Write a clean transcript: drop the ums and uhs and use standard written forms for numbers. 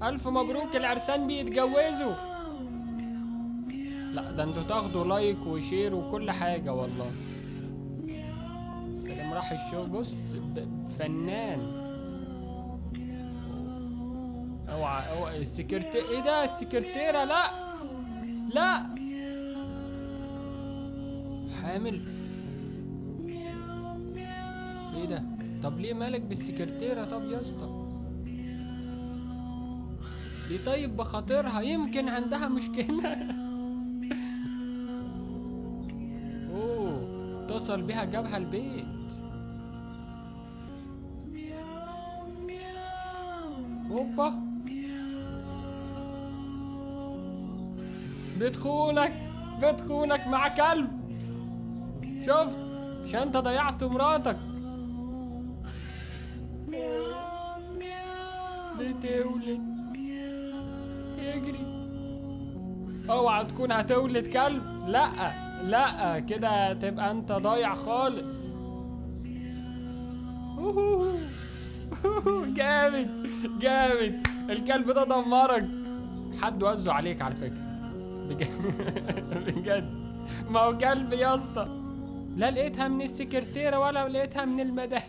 الف مبروك، العرسان بيتجوزوا. لا ده انتوا تاخدوا like و share وكل حاجة والله. سلام راح الشغل. بص فنان. اوعى اوعى السكرتير. ايه ده السكرتيرة؟ لا لا، حامل. ايه ده؟ طب ليه مالك بالسكرتيرة؟ طب يا اسطى دي طيب بخاطرها، يمكن عندها مشكلة. اوه اتصل بيها جابها البيت. هوبا بتخونك، بتخونك مع كلب. شفت؟ عشان انت ضيعت مراتك. بتولد، يجري. اوعى تكون هتولد كلب. لا لا كده تبقى انت ضايع خالص. جامد جامد، الكلب ده دمرك. حد وزه عليك على فكرة بجد. ما هو كلب يا اسطى. لا لقيتها من السكرتيرة ولا لقيتها من المدام.